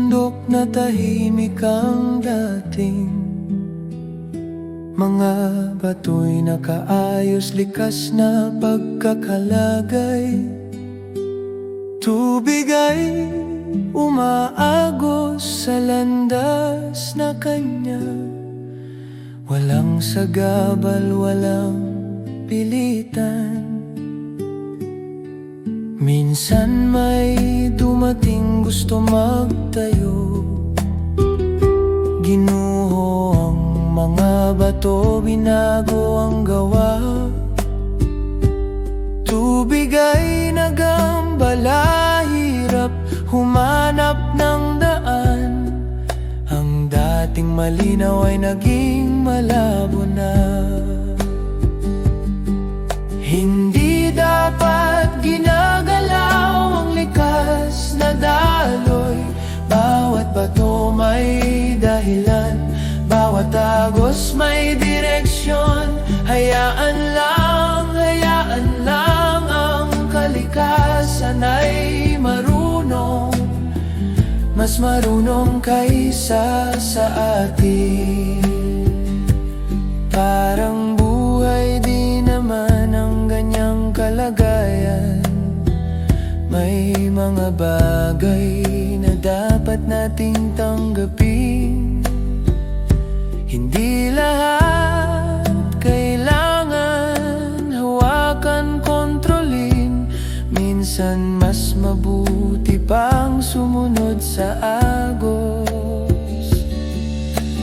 Bundok na tahimik ang dating. Mga bato'y nakaayos, likas na pagkakalagay. Tubig ay umaagos sa landas na kanya. Walang sagabal, walang pilitan. Minsan may dumating, gusto magtayo. Ginuho ang mga bato, binago ang gawa. Tubig ay nagambala, hirap humanap ng daan. Ang dating malinaw ay naging malabo na. Hindi dapat ginagalaw ang likas na daloy. Bawat bato may dahilan, bawat agos may direksyon. Hayaan lang ang kalikasan ay marunong, mas marunong kaysa sa atin. Parang buhay di naman ang ganyang kalagayan. May mga bagay na dapat nating tanggapin. Hindi lahat kailangan hawakan, kontrolin. Minsan mas mabuti pang sumunod sa agos.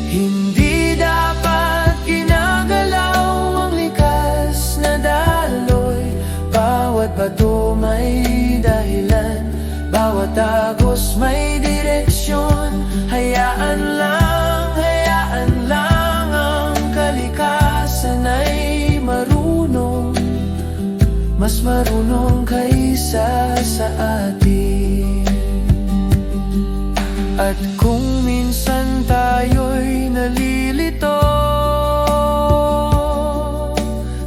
Hindi dapat ginagalaw ang likas na daloy. Bawat bato may dahilan, bawat agos may direksyon. Hayaan lang ang kalikasan ay marunong, mas marunong kaysa sa atin. At kung minsan tayo'y nalilito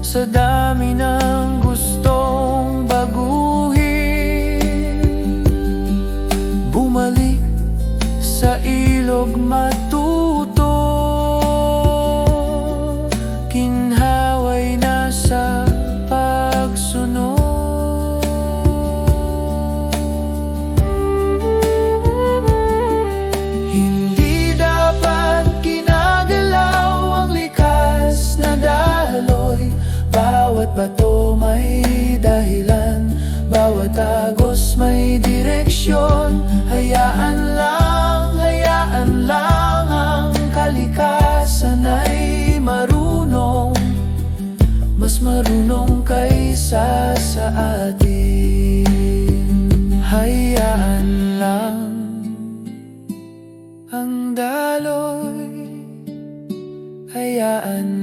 sa dami ng gustong baguhin, bumalik sa ilog, matuto. Ginhawa'y nasa pagsunod. Hindi dapat ginagalaw ang likas na daloy. Bawat bato may dahilan, bawat agos may direksyon. Hayaan lang ang kalikasan ay marunong, mas marunong kaysa sa atin. Hayaan lang ang daloy. Hayaan